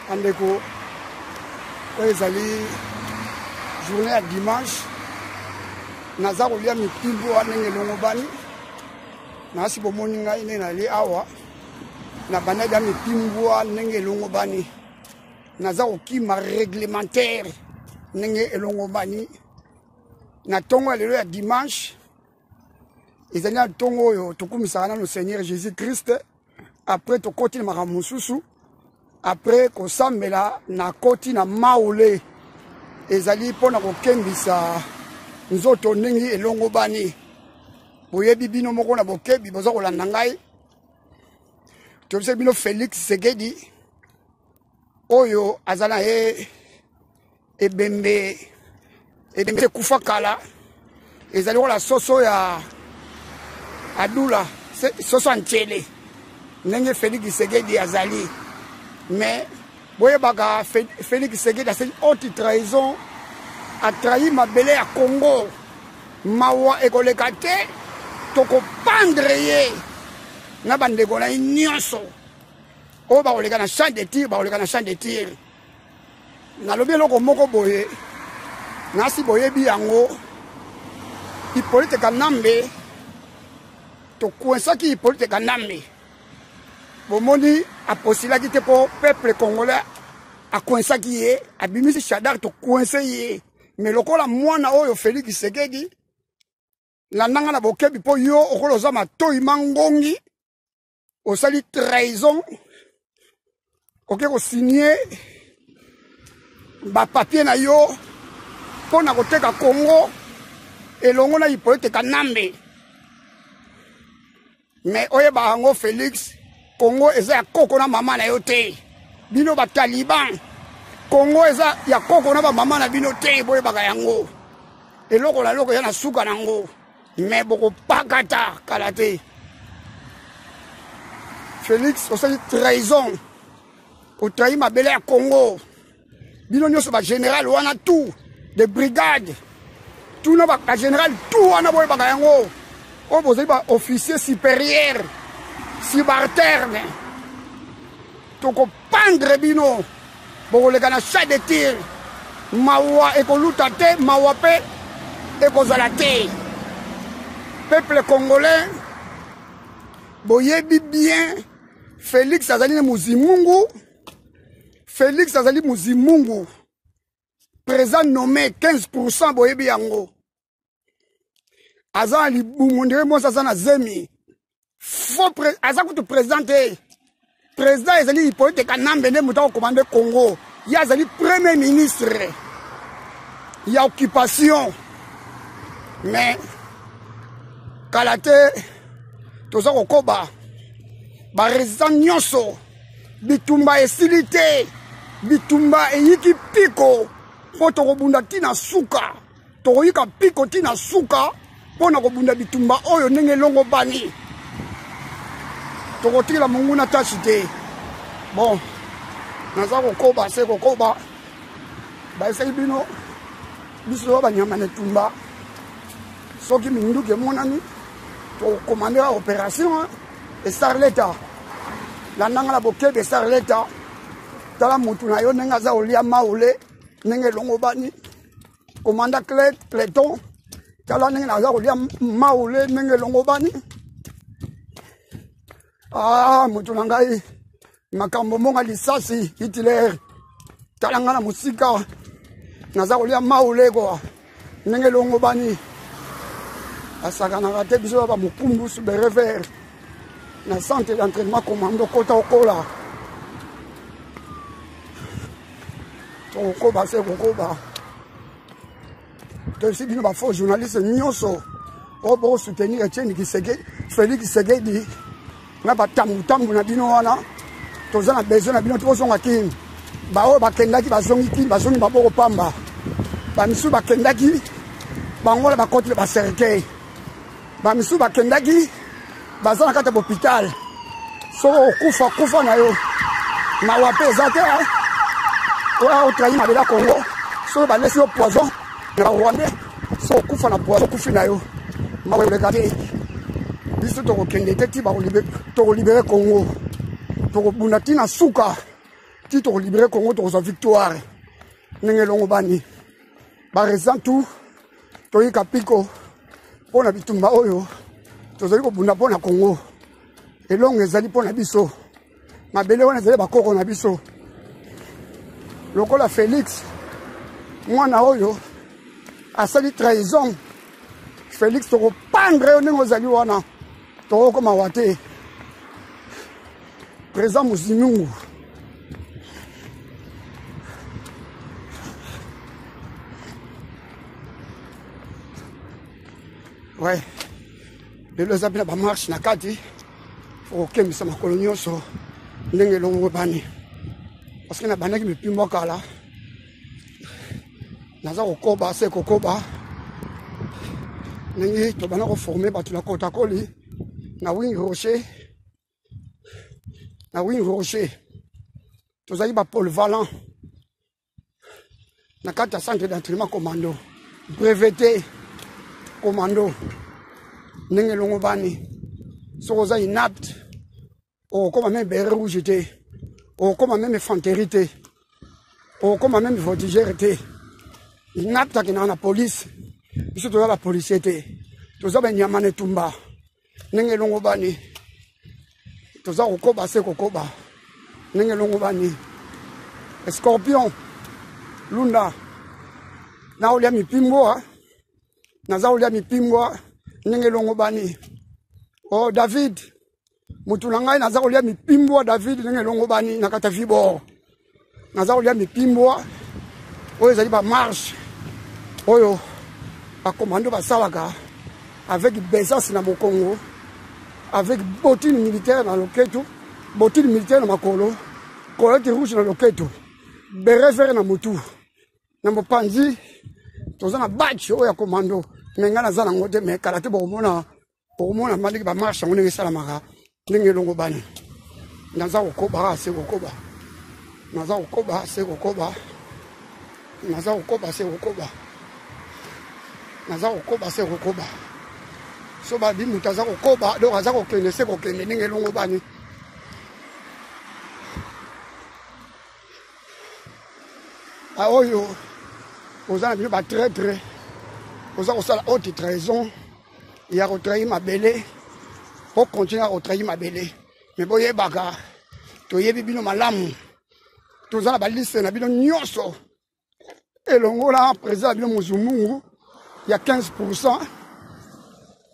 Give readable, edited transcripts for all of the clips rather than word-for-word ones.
Bandeko, oyo ezali journée ya dimanche, naza kolia mipimbo wana ndenge elongobani. Nasi bomoni ngai ndenge nali awa, nabandaki ya mipimbwa ndenge elongobani, naza kokima reglementaire ndenge elongobani na ntongo ya lelo ya dimanche. Ezali na ntongo oyo tokumisaka nano Seigneur Jésus Christ, après tokoti na makambo mosusu. Après kosambela, nakoti na maule, ezali mpona kokembisa nzoto ndenge elongobani. Boyebi bino moko na bokebi boza kolanda ngai, toyebisaki bino Félix Tshisekedi oyo aza na ye ebembe, ebembe ekufa kala, ezali lokola soso ya adula, soso ya ntsele ndenge Félix Tshisekedi azali. Mais boyebaka, Félix Tshisekedi asali haute trahison, atrahi mabele ya Congo. Mawa ekoleka te, tokopandre ye na bandeko na ye nyonso oyo bakoleka na champ de tir, bakoleka na champ de tir. Nalobi eloko moko boye, nasi boyebi yango, Hippolyte Kanambe, tokwensaki Hippolyte Kanambe, bomoni aposilaki te mpo peuple congolais akwensaki ye, abimisi Shadar, tokwense ye. Me lokola mwana oyo Félix Tshisekedi, landanga na bokebi, mpo yo okola oza matoi mangongi, osali trahison, oke kosigne bapapier na yo mpo na koteka Congo elongo na Hippolyte Kanambe. Me oyeba yango Félix, Congo eza ya koko na mama na yo te. Bino bataliban, Congo eza ya koko na bamama na bino te, boyebaka yango. Eloko na eloko eza na suka na yango, me bokopakata kala te. Félix, osali trahison, otrahi mabele ya Congo. Bino nyonso bagénéral wana, tout de brigade, tuna bagénéral tout wana, boyebaka yango, oyo bozali baofficier supérieur subalterne, tokopandre bino, bokoleka na chat de tir. Mawa ekoluta te, mawa mpe ekozala te. Peuple congolais, boyebi bien, Félix azali ne muzimungu. Félix azali muzimungu, président nommé 15%, boyebi yango. Aza na libumu ndenge mwasi aza na zemi. Faux, aza kutu président te. Président ezali Hippolyte Kanambe nde moto akokomande Congo. Ye azali premier ministre ya occupation. Mais kala te toza kokoba barésistant nyonso, bitumba esili te, bitumba eyiki piko, mpo tokobunda ntina suka, tokoyika piko ntina suka mpo na kobunda bitumba oyo ndenge elongo bani. Tokotikela monguna tasi te. Bon, naza kokoba se kokoba, bayesaki bino biso banyama na etumba. Soki minduki emonani, tokomande ya opération esarleta. Landanga na bokebi, esarleta. Tala mutu na yo ndenge aza kolia maule ndenge elongo bani. Komanda Cleton, tala ndenge naza kolia maule ndenge elongo bani. Ah, moto na ngai, makambo monga lisasi Hitler. Tala ngai na mosika, naza kolia maule koa ndenge elongo bani. Asakanaka te, biso ba mokumbusu berever na centre d'entraînement commando kota okola, tokokoba se kokoba. Toyebisi bino bafaux journaliste nyonso oyo bokosoutenir Etienne Kiseke, Félix Tshisekedi na batambutambu na bino wana, toza na besoin na bino. Tozonga Kini. Baoyo bakendaki bazongi Kini, bazongi maboko pamba. Bamisusu bakendaki, bango na bakoti na bacercueil. Bamisusu bakendaki, baza na kati ya bopital. Soki okufa, kufa na yo, mawa mpe eza te. Oyo otrahi mabele ya Congo, soki balesi yo poison na barwandais, soki okufa na poison, okufi na yo, mawa eleka te. Biso tokokende te ti tokolibere Congo, tokobunda ntina suka. Ti tokolibere Congo, tokozwa victoire ndenge elongobani. Baresident tout toyika piko mpo na bitumba oyo tozali kobunda mpo na Congo. Elongo ezali mpo na biso, mabele wana ezali bakoko na biso. Lokola Felix mwana oyo asali trahison, Felix tokopandre yo ndenge ozali wana, tokokoma wa te. Président Muzinungu ouais, lelo eza mpe na bamarche na kati, okokembisa makolo nyonso ndenge elongo ebani, parce que nabandaki mipimbo kala, naza kokoba se kokoba ndenge tobanda koforme bato na kotakoli na Wing Rocher. Na Wing Rocher tozali bapolyvalent na kati ya centre d'entraînement commando breveté commando ndenge elongo bani. Soki oza inapte, okokoma meme beret rouge te, okokoma meme infanterie te, okokoma meme voltigeur te. Inapte akendaka na police. Biso toza bapolicier te, toza banyama na etumba ndenge elongo bani. Toza kokoba se kokoba ndenge elongo bani. Scorpion Lunda, naolia mipimbwa, naza kolia mipimbwa ndenge elongo bani. Oh David, motu na ngai, naza kolia mipimbwa David ndenge elongo bani na kati ya Vibor. Naza kolia mipimbwa oyo ezali bamarche oyo bakomando basalaka avec besance na mokongo, avec bottine militaire na loketo, bottine militaire na makolo, colette rouge na loketo, beret vert na motu, na mopanzi toza na badge oyo ya komando. Me ngai naza nango te, me kala te bokomona, bokomona ma ndenge bamarche yango ndenge esalamaka ndenge elongo bani. Naza kokoba se kokoba, naza kokoba se kokoba, naza kokoba se kokoba, naza kokoba se kokoba. So babi moto aza kokoba, donc aza kokende se kokende ndenge elongo bani. Oyo oza na bino batraitre, oza kosala haute trahison ya kotrahir mabele, po continue ya kotrahir mabele. Me boyebaka, toyebi bino malamu, toza na baliste na bino nyonso elongo na président na bino Muzumungu ya 15%,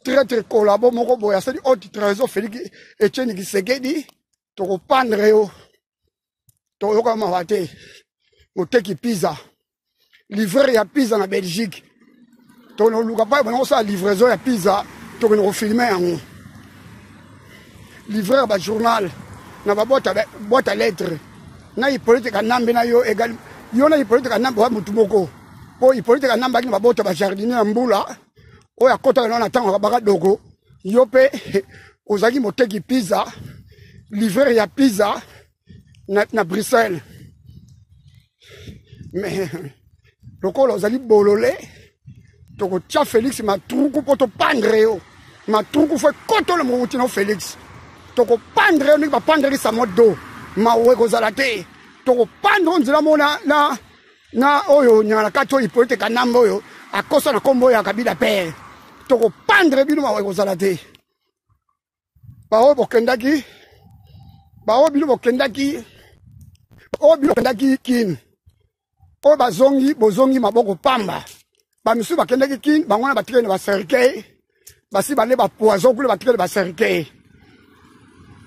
traître collabo moko boye asali haute trahison. Félix Etienne Tshisekedi, tokopandre yo, toyoka mawa te. Moteki pizza, livreur ya pizza na Belgique, tokende pa bana kosala livraison ya pizza, tokende kofilme yango. Livreur ya bajournal na baboîte à lettre na Hippolyte Kanambe na yo egal, yo na Hippolyte Kanambe wa motu moko, mpo Hippolyte Kanambe aki na babota bajardinier ya mbula oyo akotaka nao na ntango baka dogo. Yo mpe ozalaki moteki pizza, livreur ya pizza na Bruxelles. Mais lokola ozali bolole, tokotia Félix matruku mpo topandre yo matruku fo ekotola mokuti na Félix. Tokopandre yo ndenge bapandreki Samo do, mawa ekozala te. Tokopandre yo nzela moko na oyo nyanga na kati oyo Hippolyte Kanambe oyo akosa na nkombo ya Kabila père. Tokopandre bino, mawa ekozala te. Baoyo bokendaki, baoyo bino bokendaki, oyo bino bokendaki Kini, oyo bazongi, bozongi maboko pamba. Bamisusu bakendaki Kini, bango wana batikali na bacercueil, basi bale bapoison kuna, batikali bacercueil.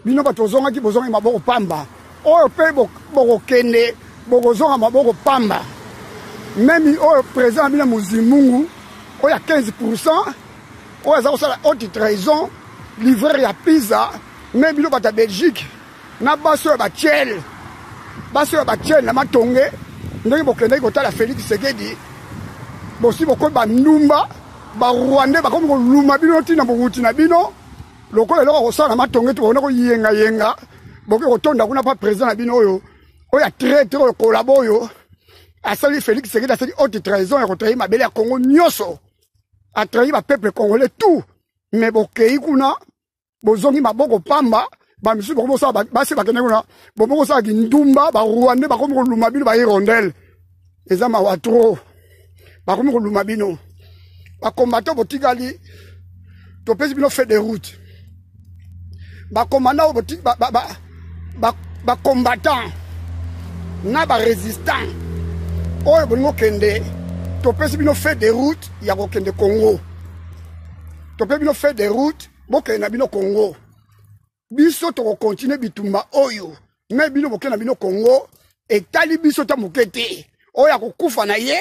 Bino bato bozongaki, bozongi maboko pamba. Oyo mpe bokokende, bokozonga maboko pamba. Meme oyo président na bino Muzimungu oyo ya 15%, oyo aza kosala haute trahison, livreur ya pizza. Me bino bato ya Belgique na basi oyo batiele, basi oyo batiele na matonge, ndenge bokendaki kotala Félix Tshisekedi, bosi bokomi bandumba. Barwandais bakomi koluma bino ntina bowuti na bino lokola eloko kosala na matonge te. Bokona koyengayenga, bokoki kotonda kuna pa président na bino oyo ya traître, oyo kolabo, oyo asali Félix Tshisekedi asali haute trahison ya kotrahir mabele ya Congo nyonso, atrahi bapeuple congolais tout. Mais bokei kuna, bozongi maboko pamba. Bamisusu bakomi kosala basi bakende kuna, bokomi kosala kindumba, barwandais bakomi koluma bino ba hirondelle. Eza mawa trop. Bakomi koluma bino. Bakombato botikali, topesi bino fait de route. Bakomanda oyo bacombattant na barésistant oyo bolingi kokende, topesi bino fait de route ya kokende Congo. Topesi bino fait de route, bokende na bino Congo. Biso tokokontinue bitumba oyo, me bino bokende na bino Congo, etali biso ta moke te. Oyo akokufa na ye,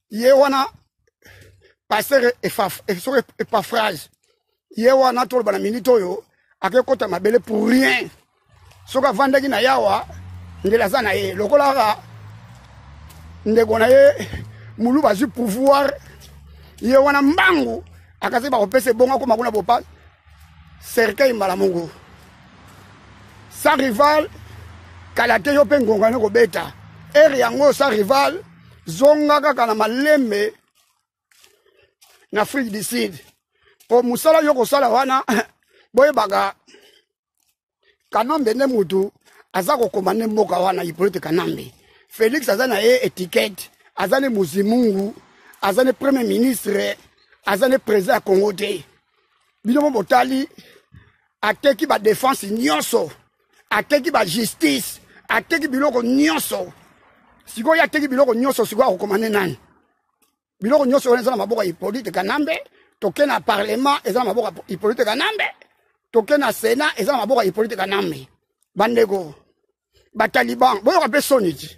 ye wana pasteur epafrage, ye wana toloba na minute oyo akekota mabele pour rien. Soki avandaki na yawa ndele aza na ye lokola kaka ndeko na ye muluba azwi pouvoir, ye wana mbangu akasi bakopesa ebongo akoma kuna bopa cercueil mbala moko sans rival. Kala te yo mpe ngonga ne kobeta ere yango sans rival, zonga kaka na malembe na Afrique du Sud po mosala yo kosala wana. Boyebaka Kanambe nde mutu aza kokomande mboka wana, Hippolyte Kanambe. Félix aza na ye étiquette, aza ne muzimungu, aza ne premier ministre, aza ne président ya Congo te. Bino mo botali, ateki badefense nyonso, ateki bajustice, ateki biloko nyonso. Sikoyo ateki biloko nyonso, sikoyo akokomande nani? Biloko nyonso wana eza na maboko ya Hippolyte Kanambe. Toke na parlement, eza na maboko ya Hippolyte Kanambe. Toke na sénat, eza na maboko ya Hippolyte Kanambe. Bandeko bataliban, boyoka mpe soni ti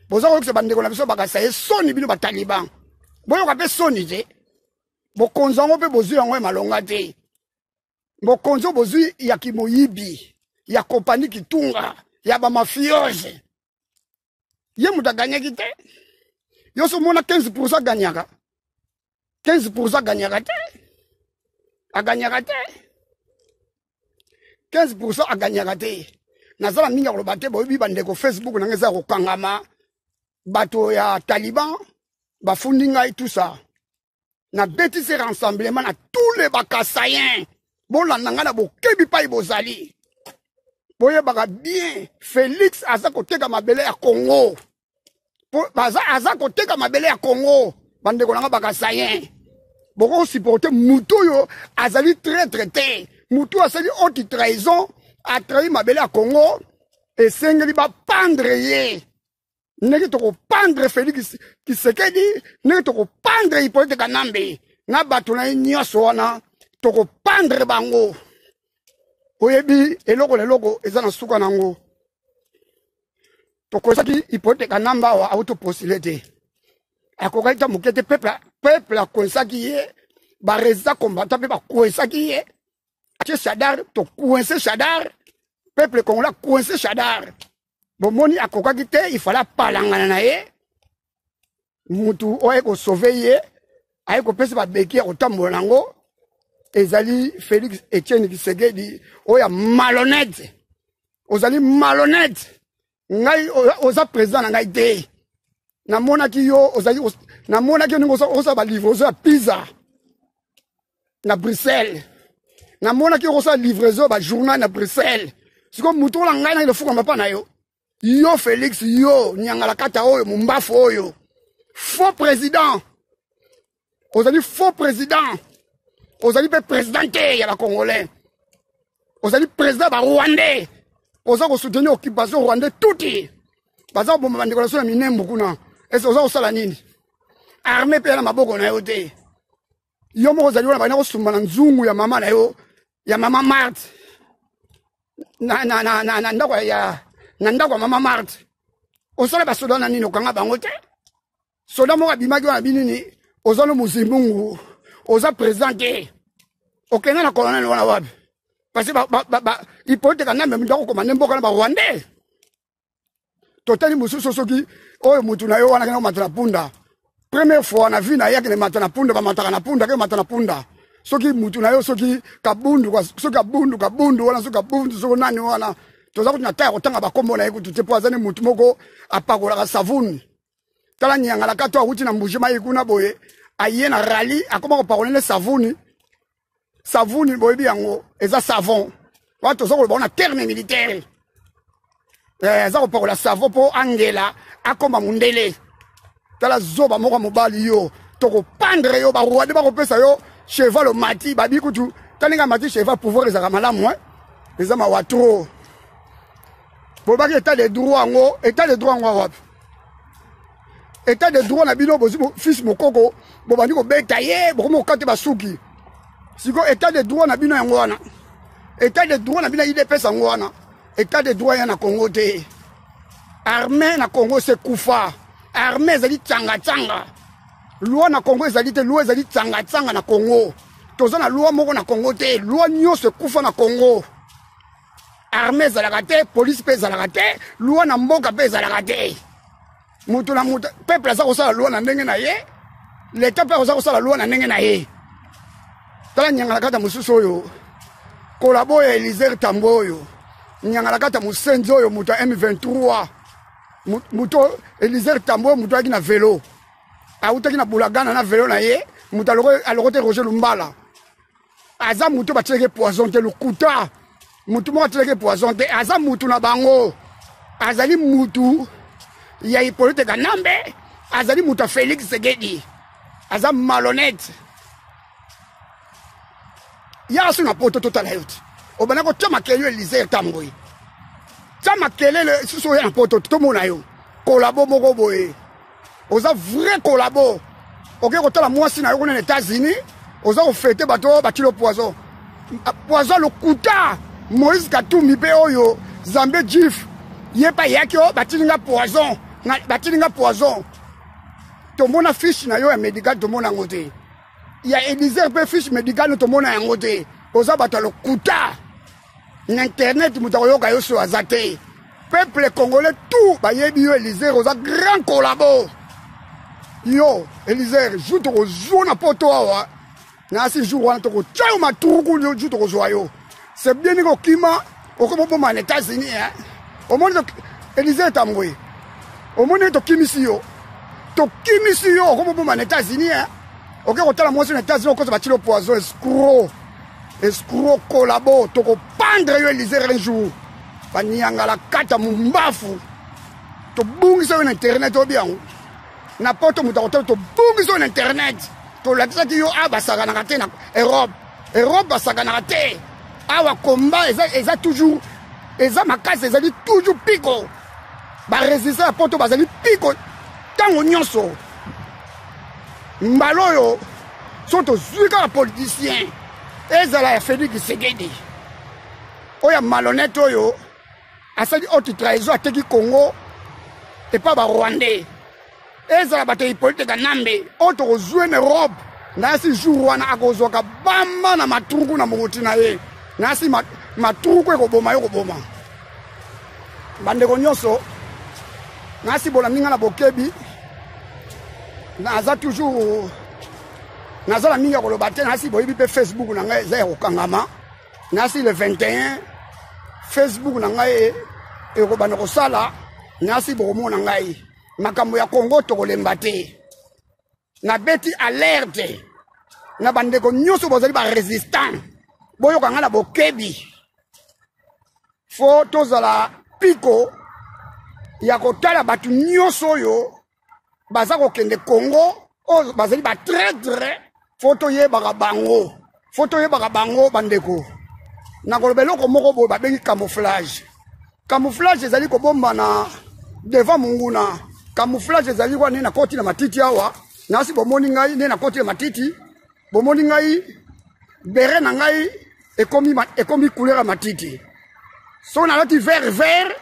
boza koyokisa bandeko na biso bakasa ye soni. Bino bataliban, boyoka mpe soni te. Bokonzi yango mpe bozwi yango ya malonga te. Bokonzi oyo bozwi ya kimoyibi, ya kompani kitunga, ya bamafiose. Ye moto aganyaki te. Yo so omona 15 % aganyaka, 15 % aganyaka te, aganyaka te, 15 % aganyaka te. Nazala mingi ya koloba te. Boyebi bandeko, Facebook nanga eza ya kokangama. Bato ya taliban bafundi ngai, tout ça. Nabetisi rassemblement na tous les bakasaïens. Bolanda ngai na bokebi pai bozali. Boyebaka bien, Félix aza koteka mabele ya Congo. Baza aza koteka mabele ya Congo. Bandeko nanga bakasaïen, bokosupporte mutu oyo azali traître te. Mutu asali haute trahison, atrahi mabele ya Congo, esengeli bapandre ye ndenge tokopandre Félix Tshisekedi, ndenge tokopandre Hippolyte Kanambe na bato na ye nyonso wana, tokopandre bango. Oyebi, eloko na eloko eza na suka nango. Tokozaki Hippolyte Kanambe awa auti postule te, akokaki ta moke te. Peuple akwensaki ye, barésistant combattant mpe bakwensaki ye. Atie Shadary, tocoince Shadary, peuple congolais acoince Shadary. Bomoni, akokaki te, ifala apalangana na ye. Mutu oyo aye kosauve ye, aye kopesa babeki ya kotambola nango, ezali Félix Etienne Tshisekedi oyo ya malhonnête. Ozali malhonnête. Ngai oza président na ngai te. Namonaki yo ozali, namonaki yo ndenge osala balivraison ya pizza na Bruxelles, namonaki yo kosala livraison ya bajournal na Bruxelles. Sikoyo motu ola ngai naki lofukama mpa na yo, yo Félix, yo nyangalakata oyo, mombafu oyo, faux président. Ozali faux président, ozali mpe président te ya bacongolais, ozali président ya barwandais. Oza kosoutenir occupation rwandais tuti baza koboma bandeko na biso na Minembo kuna. Ese oza kosala nini? Armée mpe ya na maboko na yo te. Yo moko ozali wana, banda kosumba na nzungu ya mama na yo, ya mama Marte, na ndako ya na ndako ya mama Marte. Osala basoda na nini? Okanga bango te. Soda moko abimaki wana binini. Oza no mozimbungu, oza président te. Okenda na colonel wana wapi? Parce que Hippolyte Kanambe mutu akokomande mboka na barwandais. Totali mosusu, soki oyo mutu na yo wana akende komata na punda, première fois na vie na ye akende mata na punda. Bamataka na punda, akende mata na punda. Soki mutu na yo, soki Kabundu, soki Kabundu, Kabundu wana, soki Kabundu, soki nani wana, toza kutu na ta ya kotanga bakombo na ye kutu te, mpo aza ne mutu moko apakolaka savuni. Tala nyangalaka to awuti na Mbuji Mai kuna boye, aye na rali, akoma kopakola nde savuni. Savuni boyebi yango eza savon. Wana toza koloba wana terme militaire. Eh, aza kopakola savon mpo angela akoma mundele. Tala zoba moko mobali yo, tokopandre yo barwande bakopesa yo cheval omati babi kutu tala ndenge amati cheval pouvoir ezalaka malamu hein? Eza mawa trop. Bobaki état de droit yango, état de droit yango wapi? État de droit na bino bozwi fils mokoko bobandi kobeta ye, bokomi kokata basuki. Sikoyo état de droit na bino yango wana, état de droit na bino ya UDPS yango wana, état de droit ya na Congo te. Armée na Congo se kufa, armée ezali tsanga-tsanga. Loi na Congo ezali te, loi ezali tsanga-tsanga na Congo. Toza na loi moko na Congo te, loi nyonso ekufa na Congo. Armée ezalaka te, police mpe ezalaka te, loi na mboka mpe ezalaka te. Moto na moto, peuple aza kosala loi na ndenge na ye, l'État mpe aza kosala loi na ndenge na ye. Tala nyangalakata mosusu oyo, kolabo ya Eliezer Tambwe oyo, nyangalakata mosenzi oyo, moto ya M23, moto Eliezer Tambwe oyo, moto ayaki na velo, awutaki na Bulagana na velo na ye, moto alokote Roger Lumbala. Aza moto batielaki poison te, lokuta. Moto moko atielaki poison te, aza moto na bango. Azali moto ya Hippolyte Kanambe, azali moto ya Félix Tshisekedi. Aza malhonnête. Yaka so na poto totala yo te. Obanda kotia makelele Eliezer Tambwe. Tia makelele susu oya na poto tomona yo. Kolabo moko boye. Oza vrai kolabo. Oke kotala mwasi na yo kuna na États-Unis, oza kofete bato oyo batilo poison. Poison lokuta. Moïse Katumbi mpe oyo Zambie Jif ye mpe ayaki oyo batili nga poison, batili nga poison. Tomona fiche na yo ya médical tomona yango te. Ya Eliezer mpe fiche médicale tomona yango te. Oza bato ya lokuta. Na internet moto akoyoka yo so aza te. Peuple congolais tout bayebi yo Eliezer oza grand collabo. Yo Eliezer jour tokozwa na poto awa nasi jour wana tokotia yo matruku jour tokozwa yo. C'est bien ndenge okima okomi oboma na États-Unis hein. Omoni Eliezer Tambwe, omoni tokimisi yo, tokimisi yo okomi oboma na États-Unis hein. Oke kotala mwasi na États-Unis okosa batilo poison, escroc, escroc collabo, tokopandre yo Eliezer un jour. Baniangala kata mumbafu, tobungisa yo na internet oyebi yango. Na poto moto akotala tobungisa yo na internet. Tolakisaki yo awa basakanaka te na Europe. Europe basakanaka te. Awa combat eza, eza toujours, eza makasi, ezali toujours piko. Ba résistants ya poto bazali piko ntango nyonso. Mbala oyo so tozwi kaka politicien ezala ya Félix Tshisekedi oyo ya malhonnête oyo asali haute trahison, ateki Congo epa ba Rwandais, ezala bato ya Hippolyte Kanambe oyo tokozwi na Europe. Nasi jour wana akozwaka bamba na matruku na mokoti na ye, nasi matruku ekoboma yo koboma. Bandeko nyonso nasi bolandi nga na bokebi, naza toujours naza na mingi ya koloba te. Nasi boyebi mpe Facebook na ngai eza ya kokangama. Nasi le 21 Facebook na ngai ekobanda kosala. Nasi bokomona ngai makambo ya Congo tokolemba te. Nabeti alerte na bandeko nyonso bozali ba résistant, boyoka ngai na bokebi. Fo tozala piko ya kotala bato nyonso oyo baza kokende Congo, oyo bazali ba traître. Fo toyebaka bango, fo toyebaka bango bandeko. Nakoloba eloko moko boye babengi camouflage. Camouflage ezali kobombana devant monguna. Camouflage ezali wana nde nakoti na matiti awa. Nasi bomoni ngai nde nakoti na matiti, bomoni ngai bere na ngai ekomi couleur ya matiti. So nalati vert vert,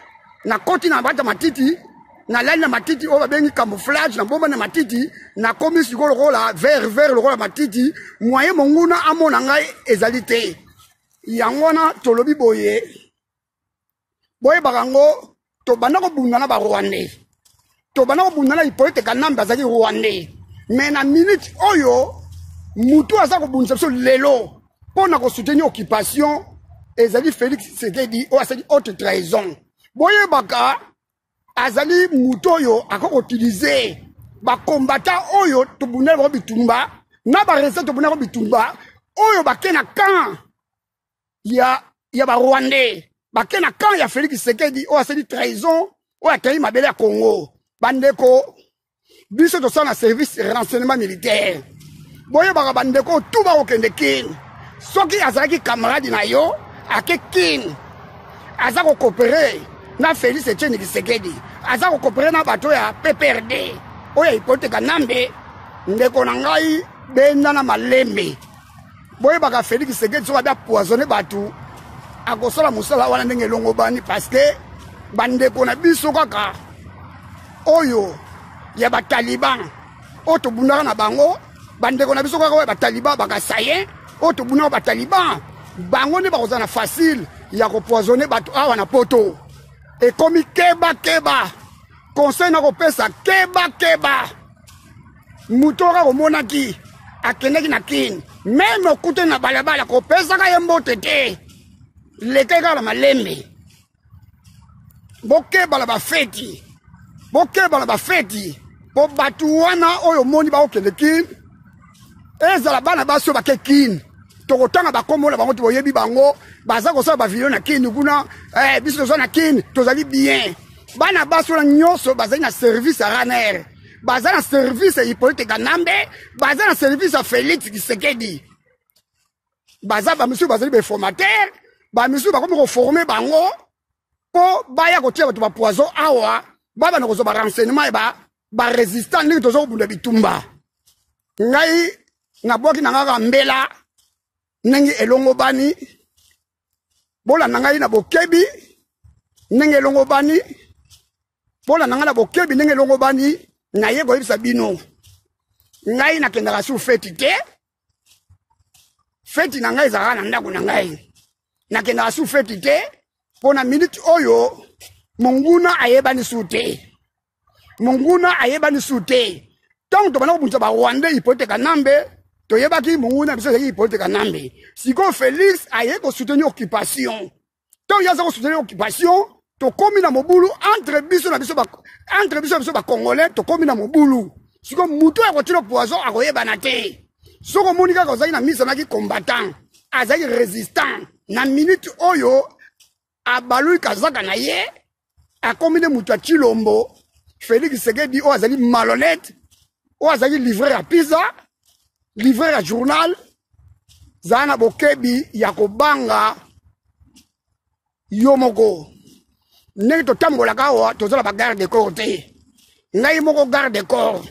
nakoti na bata matiti, nalali na matiti oyo babengi camouflage, nabomba na matiti, nakomi sikoyo lokola vert vert lokola matiti, moyen monguna amona ngai ezali te. Yango wana tolobi boye, boyebaka yango, tobanda kobunda na ba Rwandais, tobanda kobunda na Hippolyte Kanambe azalaki Rwandais, mais na minute oyo mutu aza kobundisa biso lelo mpo na kosoutenir occupation ezali Félix Tshisekedi oyo asali haute trahison. Boyebaka azali mutu oyo akoki koutilize ba combattant oyo tobundela bango bitumba na ba résistants tobundela bango bitumba oyo bake na camp ya ya barwandais, bake na camp ya Félix Tshisekedi oyo asali trahison, oyo akei mabele ya Congo. Bandeko, biso tosala na service renseignement militaire. Boyebaka bandeko tu bakokende Kin. Soki azalaki camarade na yo ake Kin, aza kokopere na Félix Etienne Tshisekedi, aza kokopere na bato ya PPRD oyo ya Hippolyte Kanambe. Ndeko na ngai, benda na malembe. Boyebaka Félix Tshisekedi soki abi apoisonne bato, akosala mosala wana ndenge elongobani, parce que bandeko na biso kaka oyo ya bataliban oyo tobundaka na bango, bandeko na biso kaka oyo ya bataliban bakasayen oyo tobundaka bataliban, bango nde bakozala na facile ya kopoisonne bato awa na poto. Ekomi keba keba, conseil nakopesa, keba keba. Moto kaka omonaki akendaki na Kin, meme okutani na balabala, kopesaka ye mbote te, leka kaka na malembe. Bokeba na bafeti, bokeba na bafeti, po bato wana oyo omoni bakokende Kin, ezala bana basi oyo bake Kin, tokotanga bakombo na bango, toyebi bango, baza kosala bavideo na Kin kuna. Biso toza na Kin, tozali bien. Bana basi wana nyonso bazali na service ya Raner, baza na service ya Hippolyte Kanambe, baza na service ya Félix Tshisekedi. Baza bamisusu bazali bainformateur, bamisusu bakomi koforme bango mpo baya kotia bato bapoison awa, babanda kozwa barenseignement ya barésistant ndenge toza kobunda bitumba. Ngai nabwaki na ngaka mbela ndenge elongobani, bolanda ngai na bokebi ndenge elongobani, bolanda ngai na bokebi ndenge elongobani. Naye koyebisa bino, ngai nakendaka sur feti te, feti na ngai ezalaka na ndako na ngai. Nakendaka sur feti te mpo na minute oyo monguna ayebani su te, monguna ayebani su te. Ntango tobanda kobundisa barwandais Hippolyte Kanambe, toyebaki monguna biso ezalaki Hippolyte Kanambe. Sikoyo Félix aye kosoutenir occupation. Ntango ye aza kosoutenir occupation, tokomi na mobulu entre biso na biso, entre biso na biso bacongolais, tokomi na mobulu. Sikoyo moto oyo akotina poison akoyebana te. Soki omoni kaka ozalaki na misa naki combattant, azalaki résistant, na minute oyo abalui kazaka na ye, akomi nde moto ya Tshilombo Félix Tshisekedi oyo azali malhonnête, oyo azali livreur ya pizza, livreur ya journal. Zala na bokebi ya kobanga yo moko. Ndenge totambolaka awa, toza na ba garde corps te. Ngai moko garde corps,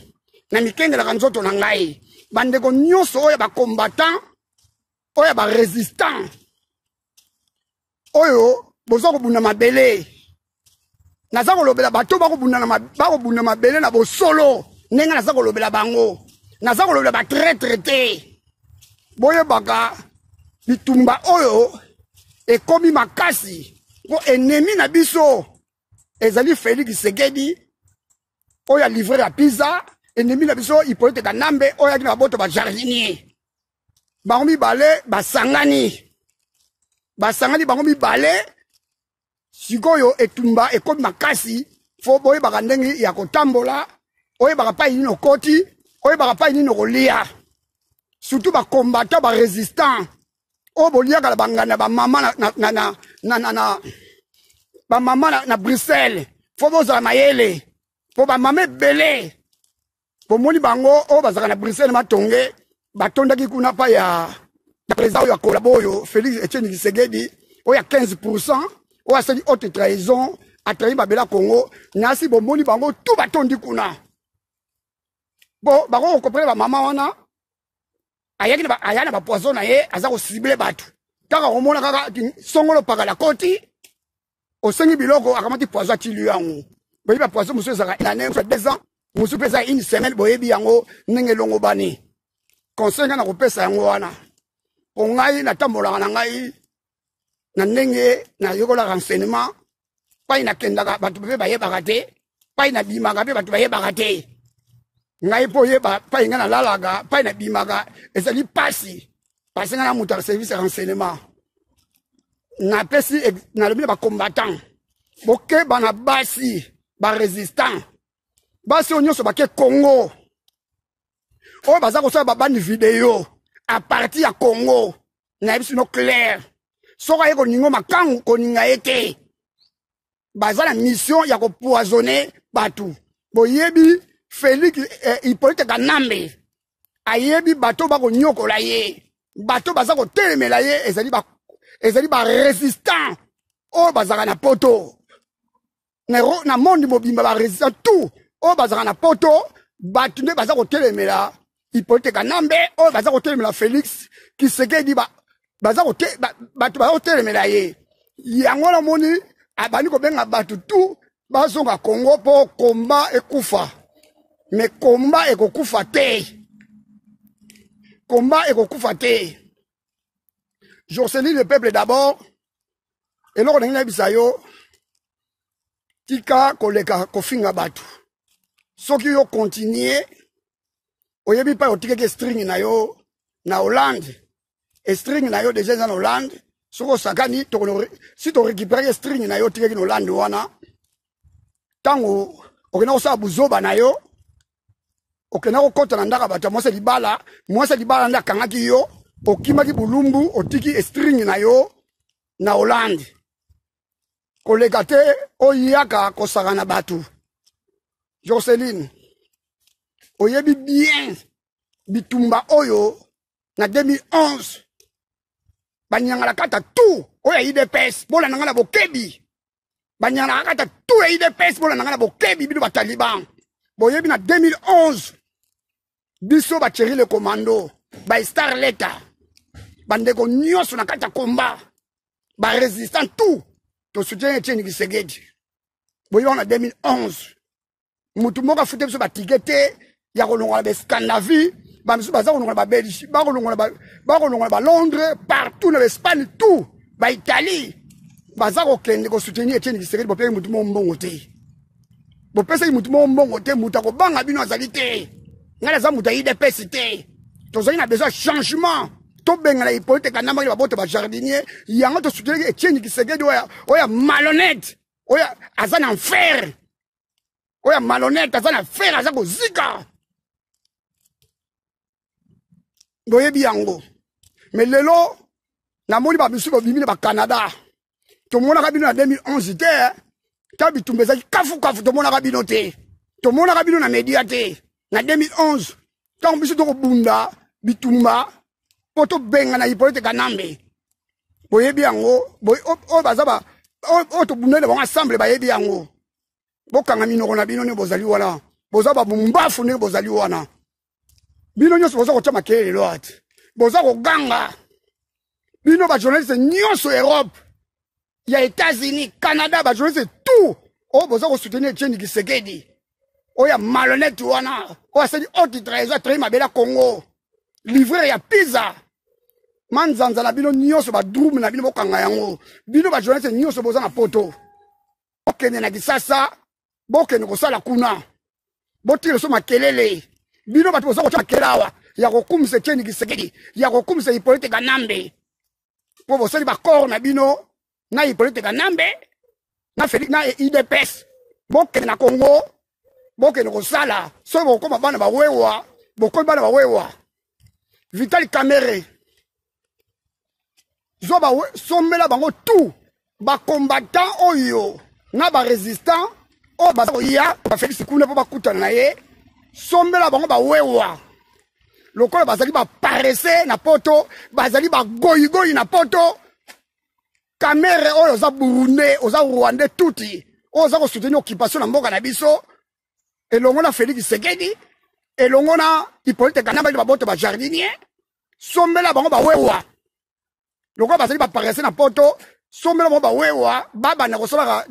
na mikengelaka nzoto na ngai. Bandeko nyonso oyo ya ba combattant, oyo ya ba résistant, oyo boza kobunda mabele, naza kolobela bato bakobunda mabele na bosolo. Ndenge naza kolobela bango, naza kolobela ba traître te. Boyebaka bitumba oyo ekomi makasi mpo ennemi na biso ezali Félix Tshisekedi oyo alivré ya pizza, ennemi na biso Hippolyte Kanambe oyo ayaki na baboto ba jardinier. Bango mibale basangani, basangani bango mibale. Sikoyo etumba ekomi makasi, fo boyebaka ndenge ya kotambola, oyebaka pai nini okoti, oyebaka pai nini okolia. Surtout ba combattant, ba résistant oyo boliaka na banganda ba mama na, na, na, na, na, na, na ba mama na, na Bruxelles, fo bozala mayele po ba mama ebele bomoni bango oyo bazalaka na Bruxelles matonge batondaki kuna pa ya président oyo akola boyo Félix Etienne Tshisekedi oyo ya 15% oyo asali haute trahison, atrahi babela Congo. Nasi bomoni bango tout batondi kuna bo bako kokomprendre ba mama wana ayaki na aya na ba poison na ye, aza kosible bato kaka komona kaka songolo pakala koti osengi biloko, akamati poison atili yango. Boyebi ba poison mosusu ezalaka une année, mosusu 2 ans, mosusu mpe eza une semaine. Boyebi yango ndenge elongo bani. Conseil ngai nakopesa yango wana, mpo ngai natambolaka na ngai na ndenge nayekolaka renseignement. Pai nakendaka bato mpe bayebaka te, pai nabimaka mpe bato bayebaka te. Ngai mpo oyeba pai ngai nalalaka, pai nabimaka, ezali pasi, parce ngai na moto ya service ya renseignement. Napesi nalobi na bacombattant, bokeba na basi barésistant, basi oyo nyonso bake Congo oyo baza kosala babandi video à partir ya Congo. Nayebi sino clair, Soki aye koninga makangu, koninga ye te. Baza na mission ya kopoisonne bato. Boyebi Félix Hippolyte Kanambe ayebi bato bakonyokola ye, bato baza kotelemela ye, ezali ba résistant oyo bazalaka na poto na monde mobimba, ba résistant tout oyo bazalaka na poto, bato nde baza kotelemela Hippolyte Kanambe, oyo baza kotelemela Félix Tshisekedi, baza bato baza kotelemela ye. Yango namoni abandi kobenga bato tout bazonga Congo mpo komba ekufa. Me komba ekokufa te, komba ekokufa te. Joceline, le peuple d'abord. Eloko ndenge nayebisa yo, tika koleka kofinga bato. Soki yo continue, oyebi mpe otikaki string na yo na Hollande, string na yo deja eza na Hollande. Soki osakani, si torécupéraki string na yo otikaki na Hollande wana, ntango okenda kosala buzoba na yo, okenda kokɔta na ndako ya bato ya mwasi ya libala, mwasi ya libala nde akangaki yo, okimaki bulumbu, otiki string na yo na Hollande. Koleka te oyaka kosaka na bato. Joceline, oyebi bien bitumba oyo na 2011, banyangala kata tout oyo ya UDPS, bolanda nga na bokebi. Banyangala kata tout ya UDPS, bolanda nga na bokebi. Bino bataliban, boyebi na 2011 biso bacheri le commando, baestar leta, bandeko nyonso na kati ya combat, barésistant tout, tosoutien Etienne Tshisekedi. Boyebi na 2011 mutu moko afute biso batike te ya kolongola baScandinavie, bamisusu baza kolongola baBelgique, bakolongola baLondres, partout na baEspagne, tout baItalie, baza kokende kosoutenir Etienne Tshisekedi. Bopesaki mutu moko mbongo te, bopesaki mutu moko mbongo te. Mutu akobanga bino azali te. Ngai naza mutu ya UDPS te. Tozali na besoin ya changement, tobengana Hippolyte Kanambe, baboto bajardinier. Yango tosoutenir Etienne Tshisekedi oyo ya malhonnête, oyo aza na enfer, oyo ya malhonnête, aza na fer, aza kozika. Boyebi yango. Me lelo namoni bamisusu bobimi na baCanada. Tomonaka bino na 2011 te, ta bitumba ezalaki kafukafu, tomonaka bino te, tomonaka bino na media te na 2011, ntango biso tokobunda bitumba mpo tobengana Hippolyte Kanambe. Boyebi yango. Oyo baza oyo tobundani na bango ensemble bayebi yango. Bokanga minoko na bino ndenge bozali wana, boza babumbafu ndenge bozali wana. Bino nyonso boza kotya makelele lelo ati boza koganga. Bino bajournaliste nyonso, Europe ya États-Unis, Canada, bajournaliste tout oyo boza kosoutenir Etienne Tshisekedi oyo ya malhonnête wana, oyo asali haute trahison, atrahi mabele ya Congo, livreur ya pizza, manzanza na bino nyonso, badrume na bino, bokanga yango. Bino bajournaliste nyonso boza na poto, bokende na Kisasa, bokende kosala kuna, botikela so makelele. Bino bato boza kotya makelele awa ya kokumisa Etienne Tshisekedi, ya kokumisa Hippolyte Kanambe, mpo bosali baccord na bino na Hippolyte Kanambe, na Félix, na UDPS. Bokende na Congo, bokende kosala. Soki bokokoma bana bawewa, bokomi bana bawewa. Vital Kamerhe, zwa basombela bango tout bacombattant oyo na barésistant oyo baza koya baFélix kuna mpo bakutana na ye. Sombela bango bawewa lokola bazali baparese na poto, bazali bagoyigoyi na poto. Kamerhe oyo oza Burundais, oza Rwandais tuti, oyo oza kosoutenir occupation na mboka na biso elongo na Félix Tshisekedi, elongo na Hippolyte Kanambe, baboto bajardinier, sombela bango bawewa lokola bazali baparese na poto. Sombela bango bawewa, babanda kosalaka,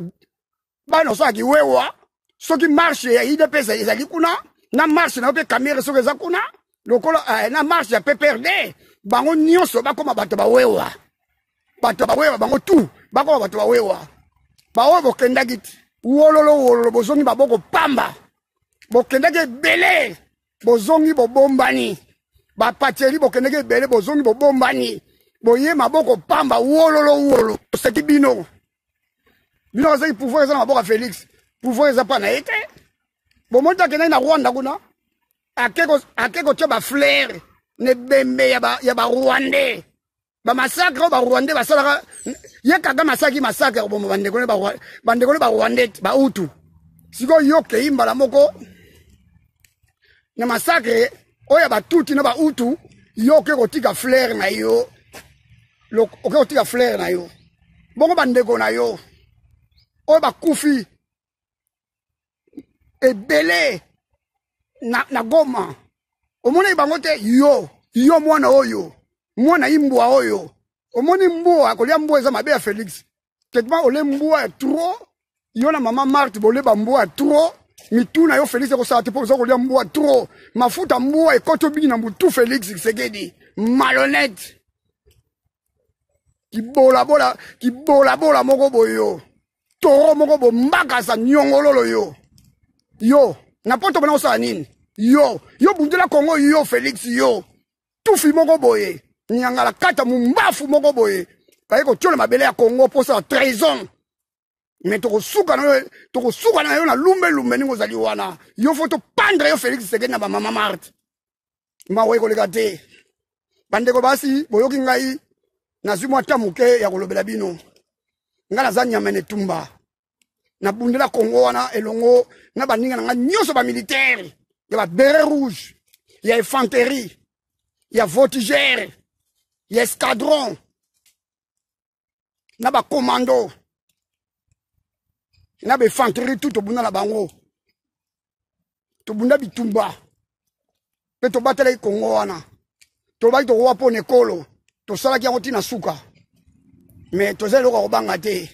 bana kosalaka kiwewa. Soki marche ya UDPS ezali kuna, na marche na yo mpe Kamerhe soki eza kuna, lokola na marche ya PPRD, bango nyonso bakóma bato bawewa, bato bawewa, bango tu bakóma bato bawewa. Baoyo bokendaki ti wololo wololo, bozongi maboko pamba. Bokendaki ebele, bozongi bobombani. Bapatieli, bokendaki ebele, bozongi bobombani, boye maboko pamba, wololo wololo. Oseki bino. Bino bazali pouvoir eza na maboko ya Félix, pouvoir eza mpa na ye te. Bomoni te akendaki na Rwanda kuna, ake kotia bafleur na ebembe ya barwandais. Bamassacre oyo barwandais basalaka, ye Kagame asalaki massacre ya koboma bandeko ne bandeko ne barwandais bahutu. Sikoyo yo okei mbala moko na massacre oyo ya batuti na bahutu, yo oke kotika flaire na yo, oke kotika flaire na yo bongo bandeko na yo oyo bakufi ebele na Goma, omonaki bango te. Yo mwana oyo, mwana imbwa oyo, omoni mbwa kolia mbwa eza mabe ya Félix. Quelque ole mbwa ya trop, yo na mama Marthe boleba mbwa ya trop. Mitu na yo Félix ekosala te mpo oza kolia mbwa trop, mafuta mbwa ekoti obingi na mutu. Félix Tshisekedi malhonnête, kibolabola kibolabola moko boye, yo toro moko bombakasa nyongololo. Yo na poto bona kosala nini? Yo bundela Kongo. Yo Félix, yo tufi moko boye, nyangala kata mumbafu moko boye, baye kotiola mabele ya Kongo mposa ya trahison. Me tokosuka na yo, tokosuka na yo na lumbelumbe ndenge ozali wana. Yo faut topandre yo Félix Tshisekedi na bamama Marthe. Mawa ekoleka te. Bandeko basi, boyoki ngai nazwi mwa ta moke ya kolobela bino. Ngai naza nyama na etumba, nabundela Kongo wana elongo na baninga na ngai nyonso, bamilitaire ya baberet rouge, ya infanterie, ya voltigeur, ya escadron na bacommando na bainfanterie tout. Tobunda na bango, tobunda bitumba mpe tobatelaki Kongo wana. Tolobaki tokowa mpo na ekolo, tosalaki yango ntina suka. Me toza eloko ya kobanga te.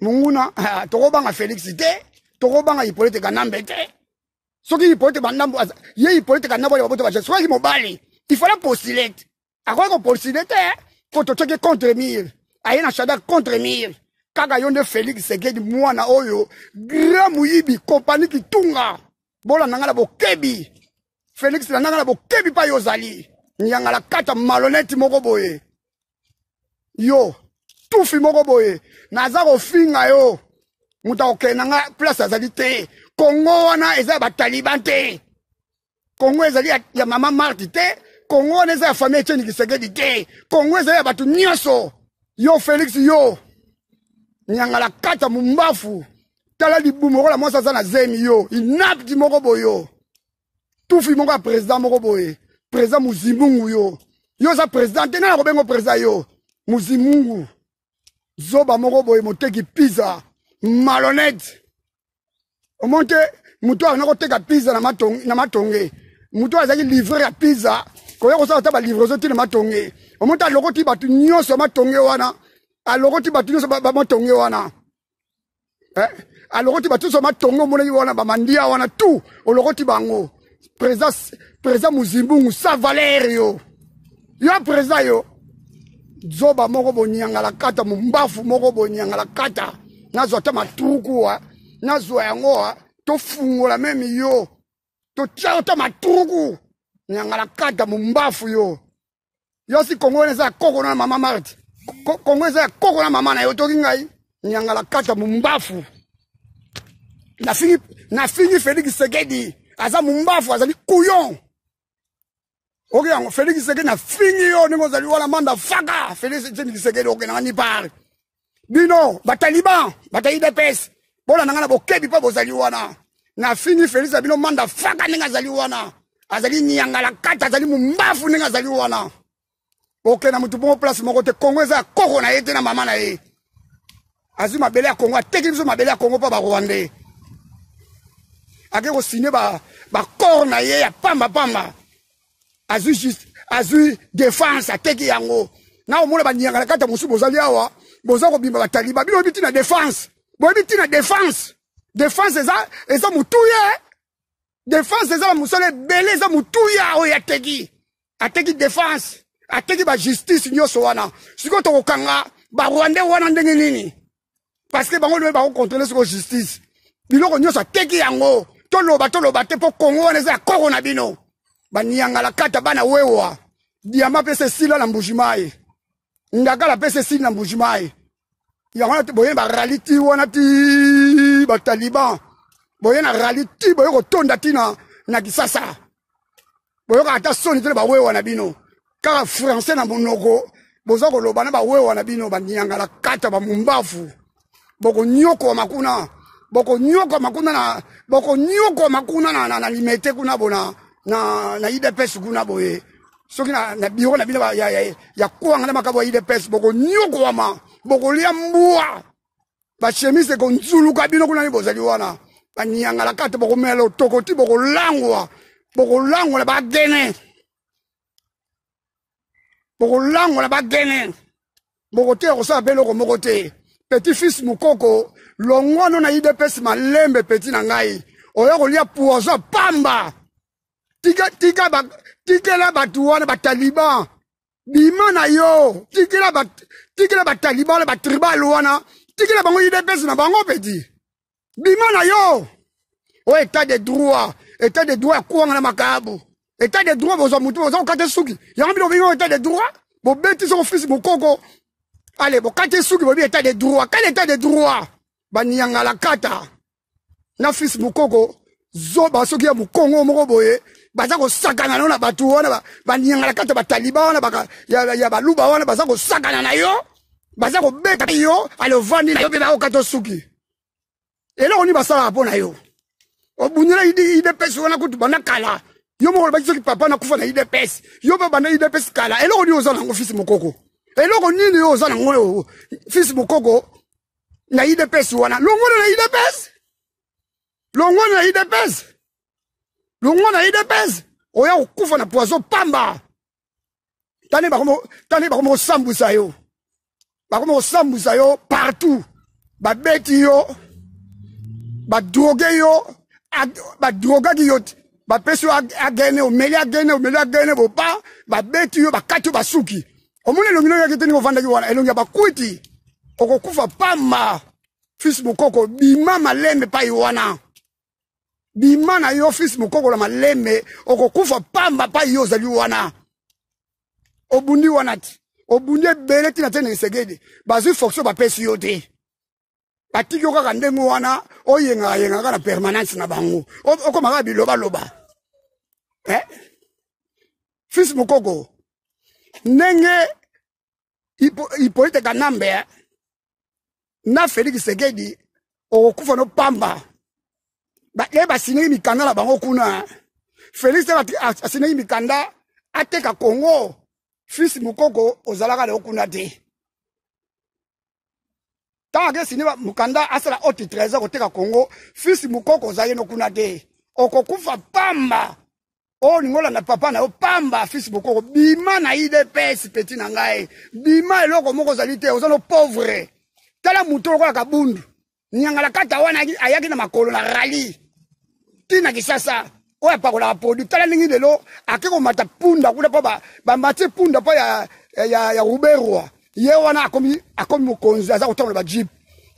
Monguna, tokobanga Félix te, tokobanga Hippolyte Kanambe te. Soki Hippolyte bandambo ye, Hippolyte Kanambe oyo baboto baje, soki mobali il fallait postuler te, akoki kopostuler te po totiaki contre mur, aye na Shadary contre mur. Kaka yo nde Félix Tshisekedi, mwana oyo grand moyibi, kompani kitunga. Bolanda ngai na bokebi. Félix, landa ngai na bokebi mpa yo ozali nyangala kata malhonnête moko boye, yo tufi moko boye. Naza kofinga yo, moto akokende na nga place azali te. Kongo wana eza ya bataliban te, Kongo ezali ya mama Marthe te, Kongo wana eza ya famille Etienne Tshisekedi te, Kongo ezali ya bato nyonso. Yo Félix, yo nyangala kata mumbafu, tala libumu lokola mwasi aza na zemi. Yo inapti moko boye, yo tufi moko ya président moko boye, président muzimungu. Yo oza président te, nana kobengo président? Yo muzimungu, zoba moko boye, moteki pizza malhonnête. Omoni te moto oyo koteka pizza na Matonge, na Matonge moto oyo azalaki livreur ya pizza, koya kosala ata balivraison ti na Matonge. Omoni te alokoti bato nyonso ya Matonge wana, alokoti bato nyonso bamatonge wana, eh? Alokoti bato nyonso ya Matonge, omonaki wana bamandia wana tout, olokoti bango. Président muzimbungu sa valeur. Yo président, yo zoba moko boniangala kata mombafu moko boniangala kata. Nazwa ata matruku wa nazwa yango wa tofungola meme yo, totia ata matruku nyangala kata mombafu. Yo si Kongo wana eza ya koko na mama Marthe, Kongo eza ya koko na mama na yo. Toki ngai nyangala kata mombafu. Nafingi Félix Tshisekedi aza mombafu, azali couillon. Oki yango Félix Tshisekedi, nafingi yo ndenge ozali wana manda faka. Félix Tshisekedi okendanga ni par bino bataliban, bata UDPS, bolanda nga na bokebi mpo bozali wana. Nafingi Félix na bino manda faka ndenge azali wana, azali nyangala kata, azali mombafu ndenge azali wana. Okenda motu bongo place moko te. Kongo eza ya koko na ye te na mama na ye. Azwi mabele ya Kongo, ateki biso mabele ya Kongo mpo barwandais. Ake kosigne bacor na ye ya pamba pamba. Azwi juste, azwi défense, ateki yango. Na omona banyangala kata mosusu bozali awa, boza kobima bataliba. Bino boyebi ntina défense? Boyebi ntina défense? Défense eza motuya, défense eza na mosala ebele, eza motuya oyo ateki. Ateki défense, ateki bajustice nyonso wana. Sikoyo tokokanga barwandais wana ndenge nini? Parce que bango nde bakocontrôle sikoyo justice. Biloko nyonso ateki yango. Toloba toloba te mpo Kongo wana eza ya koko na bino baniangala kata bana wewa. Diama mpe esila na Mbujimai, ndakala mpe esili na Mbujimai. Yango wana boye barali ti wana ti bataliban, boye na rali ti boye kotonda ti na Kisasa. Boyoka ata soni te na bawewa na bino. Kaka français na monoko boza koloba na bawewa na bino baniangala kata bamumbafu. Bokonyokoma kuna, bokonyokoma kuna na bokonyokoma kuna na, na, na limete kuna bona na, na IDPS kuna boye. Soki na, na biro na bino ya, ya, ya kwanga na makabo ya IDPS bokonyokwama, bokolia mbwa. Bachemise ekonzuluka bino kuna ni bozali wana. Baniangala kata bokomela lotoko ti bokolangwa, bokolangwa na bagene. Bokolangwa na bagene. Bokoteya kosala mpe eloko moko te. Petit fils Mukoko, longwano na IDPS malembe petit na ngai. Oya kolia poison pamba. Tika, tika ba, tikela bato wana ba taliban. Bima na yo, tikela ba, tikela ba taliban wana ba tribal wana, tikela bango IDPS na bango petit. Bima na yo. O état de droit, état de droit kwanga na makabu. État de droit bozwa mutu bozwa kokata suki. Yango bino bobengi état de droit, bobeti soko fils Mukoko. Allez, bokati suki bobi état de droit. Quel état de droit? Baniangala kata. Na fils Mukoko zoba soki ya mukongo moko boye baza kosakana no na bato wana baniangala kata ba taliban wana baka ya, ya baluba wana baza kosakana na yo, baza kobeta yo, ale ovandi na yo mpe bakokata suki. Eloko nini basalaka mpo na yo? Obundela IDPS wana kutu banda kala. Yo moko olobaki soki papa nakufa na IDPS, yo mpe banda IDPS kala. Eloko nini oza nango fils Mukoko? Eloko nini yo oza nango fils Mukoko na IDPS wana? Longona na IDPS, longona na IDPS, longona na IDPS, oya kokufa na poison pamba. Tani bakomo, tani bakomo kosambwisa yo, bakomo kosambwisa yo partout. Babeti yo, badroge yo, badrogaki yo, bapesi yo agene, omeli agene, omeli agene, bopa, babeti yo, bakati yo basuki. Omoni elongi no yaki te ndenge ovandaki wana, elongi ya bakwiti, okokufa pamba. Fils Mukoko, bima malembe pai wana. Bima na yo fils Mukoko na malembe, okokufa pamba pai yo ozali wana. Obundi wana ti, obundi ebele ti na te na Tshisekedi, bazwi fonction bapesi yo te. Batiki yo kaka ndenge wana, oyengaka yengaka na permanence na bango. Okoma kaka biloba loba. Eh? Fils Mukoko, ndenge Hippolyte Kanambe na Félix Tshisekedi okokufa no pamba. Ba ye basinaki mikanda na bango kuna. Félix asinaki mikanda ateka Congo. Fils Mukoko ozalaka na kuna te. Tango ake sini mukanda asala haute trésor koteka Congo, Fils Mukoko ozalaki no kuna te. Okokufa pamba. Oyo olingi olanda papa na yo pamba. Fils Mukoko, bima na IDPS petit na ngai. Bima, eloko moko ozali te, oza no pauvre. Tala moto lokola Kabundu. Nyangala kata wana ayaki na makolo na rallye. Tina Kisasa oyo apakolaka produit. Tala ndenge lelo ake komata punda kuna mpo bamatie punda mpo ya Ruberwa. Ye wana akomi mokonzi, aza kotambola ba jeep.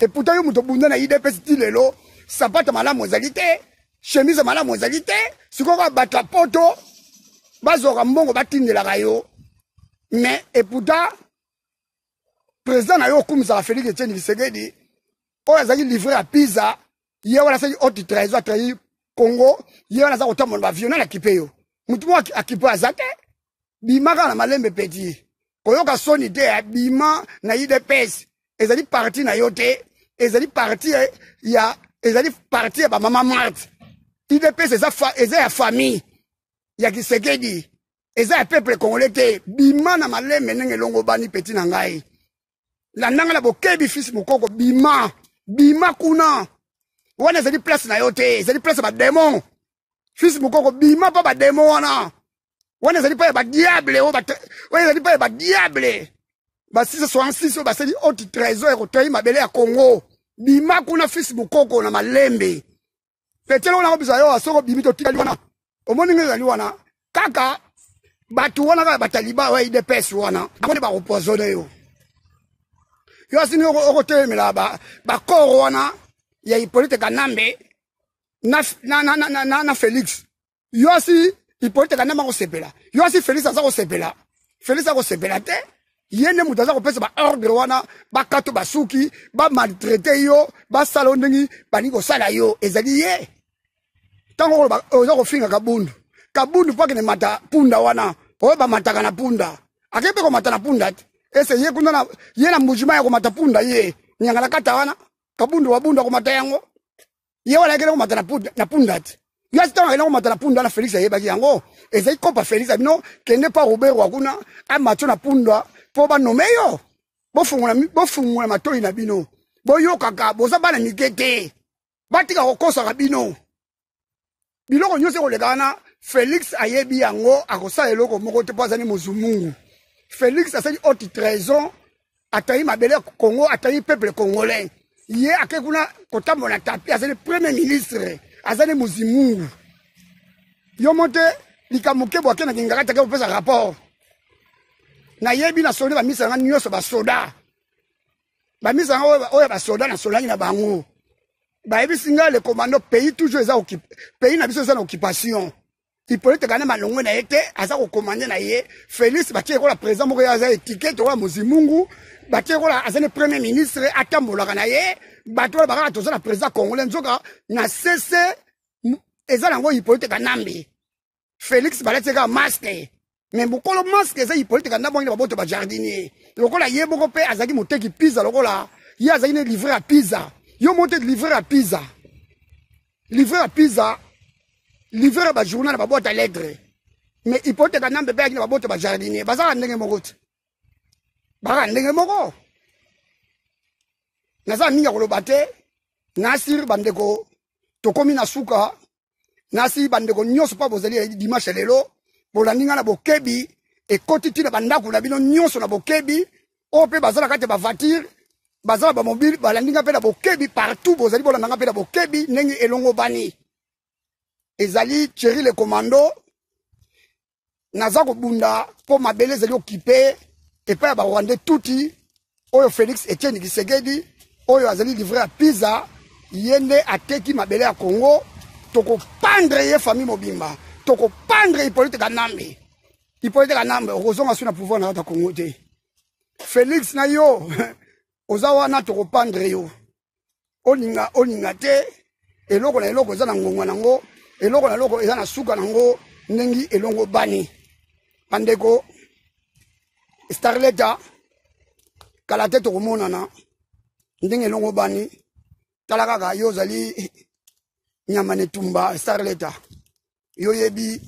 Et pourtant yo moto obunda na IDPS ti lelo, sapato malamu ezali te, chemise malamu ezali te. Sikoyo kaka bato ya poto bazwaka mbongo batindelaka yo. Mais et pourtant président na yo okumisaka Félix Etienne Tshisekedi oyo azalaki livré ya pizza, ye wana asali haute trahison, atrahi Congo, ye wana aza kotambola ba violent akipe yo. Mutu moko akipe aza te. Bima kaka na malembe petit. Koyoka soni te, bima na IDPS. Ezali parti na yo te, ezali parti ya, ezali parti ya ba mama Marthe. IDPS eza ya famille ya Tshisekedi, eza ya peuple congolais te. Bima na malembe ndenge elongo bani petit na ngai. Landanga na bokebi fils Mukoko, bima, bima kuna. Wana ezali place na yo te, ezali place ya ba démon. Fils Mukoko, bima pa ba démon wana. Wana ezali pa ya ba diable, oyo ba, wana ezali pa ya ba diable. Ba 666 oyo basali haute trésor ya kotrahi mabele ya Congo. Bima kuna fils Mukoko na malembe. Petelo wana kobisa yo soko bimi to tikali wana. Omoni ngai ezali wana kaka bato wana kaka bataliba wa IDPS wana bango nde bakopoisonne yo. Yo asini okotelemela ba corps wana ya Hippolyte Kanambe na Félix. Yo asi Hippolyte Kanambe akosepela. Yo asi Félix aza kosepela. Félix akosepela te. Ye nde moto aza kopesa ba ordre wana, bakato basuki, ba maltraiter yo, basala yo ndenge balingi kosala yo. Ezali ye. Tango oza kofinga Kabundu. Kabundu po akende mata punda wana. Oyo bamataka na punda. Ake mpe komata na punda te. Ese ye kuna na ye na mbujima ya komata punda ye. Nyangala kata wana. Kabundu wa bundu akomata yango. Ye wana akende komata na punda, na punda te. Ye asi ntango akende komata na punda wana Felix ayebaki yango. Ezali kopa Felix abino kende pa Ruberwa kuna amatio na punda mpo banome yo. Bofungola bofungola matoi na bino. Boyokaka boza bana mike te. Batika kokosaka bino. Biloko nyonso ekoleka wana Felix ayebi yango akosala eloko moko te mpo azali mozumungu. Felix asali haute trahison, atayi mabele ya Congo, atayi peuple congolais. Ye ake kuna kotambola na tapi, azali premier ministre, azali mozimungu. Yo mote likambo kebo ake na kingakati ake kopesa rapport. Nayebi na soni bamisa na nyonso basoda. Bamisa nga oyo basoda na solaki na bango. Bayebisi nga le commando pays toujours eza pays na biso eza na occupation. Hippolyte Kanambe malongwe na ye te, aza kokomande na ye. Félix batie kola président moko ye aza étiquette oyo mozimungu, batie kola aza ne premier ministre atambolaka na ye. Bato oyo bakaka toza na président congolais nzoka na CC eza nango Hippolyte Kanambe. Félix balati kaka masque. Mais mokolo masque eza Hippolyte Kanambe bongi na baboto ba jardinier. Lokola ye moko pe azalaki moteki pizza lokola ye azalaki ne livreur ya pizza. Yo mote livreur ya pizza. Livreur ya pizza, livreur ya ba journal na ba boîte à lettres. Mais Hippolyte Kanambe pe azalaki na baboto ba jardinier. Bazalaka ndenge moko te. Bazalaka ndenge moko. Naza mingi ya koloba te. Nasir bandeko tokomi na suka. Nasi bandeko nyonso pa bozali ya dimanche lelo bolandi nga na bokebi ekoti ti na bandako na bino nyonso na bokebi oyo mpe baza na kati ya bavoiture baza na bamobile balandi nga mpe na bokebi partout bozali bolanda nga mpe na bokebi ndenge elongo bani ezali Thierry le commando naza kobunda mpo mabele ezali okipe epai ya barwandais tuti oyo Félix Etienne Tshisekedi oyo azali livré ya pizza ye nde ateki mabele ya Congo. Tokopandre ye famille mobimba, tokopandre Hippolyte Kanambe. Hippolyte Kanambe okozonga su na pouvoir na kati ya Congo te. Félix na yo oza wana, tokopandre yo. Olinga olinga te, eloko na eloko eza na ngonga nango, eloko na eloko eza na suka nango ndenge elongo bani. Bandeko Starleta kala te tokomonana ndenge elongo bani. Tala kaka yo ozali nyama na etumba Starleta, yo yebi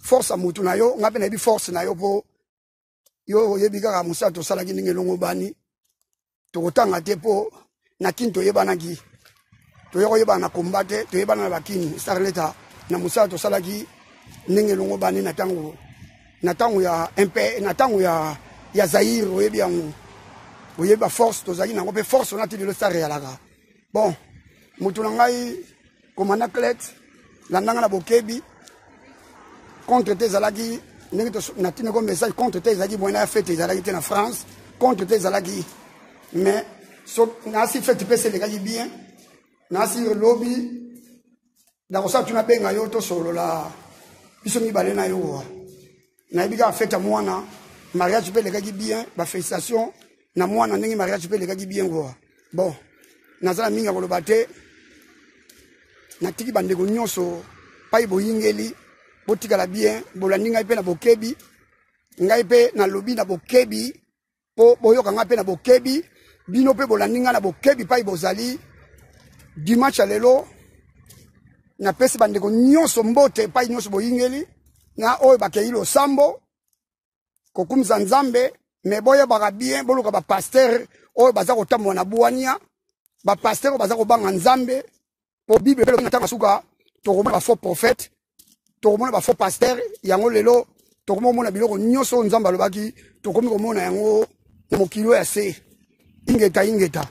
force ya mutu na yo, nga pe nayebi force na yo po yo oyebi kaka mosala tosalaki ndenge elongo bani. Tokotanga te po na kini toyebanaki, toye koyebana na combat te, toyebana na bakini Starleta na mosala tosalaki ndenge elongo bani na tango, na tango ya MP, na tango ya, ya Zaire. Oyebi yango, oyebi ba force tozalaki nango pe force wana ti lelo Star eyalaka. Bon, moto na ngai commandant Clet landanga na bokebi contre te ezalaki ndenge natindi ko message contre te ezalaki moyen ya fête ezalaki te na France contre te ezalaki mais so nasi fête pe elekaki bien nasi lobi nakosala tuna benga yo tosolola biso mibale na yo wa nayebi kaka fête ya mwana mariage pe elekaki bien ba félicitations na mwana ndenge mariage pe elekaki bien kwa bon nazala mingi ya koloba te natiki bandeko nyonso pai boyingeli botikala bien bolandi ngai pe na bokebi ngai pe nalobi na bokebi po boyoka ngai pe na bokebi bino pe bolandi ngai na bokebi pai bozali dimanche ya lelo napesi bandeko nyonso mbote pai nyonso boyingeli na oyo bakei losambo kokumisa Nzambe me boyebaka bien boluka ba pasteur oyo baza kotambola na bwania ba pasteur oyo baza kobanga Nzambe po Bible elobi na ntango ya suka tokomona ba faux prophète tokomona ba faux pasteur yango lelo tokomi komona biloko nyonso oyo Nzambe alobaki tokomi komona yango na mokili oyo ya se ingeta ingeta.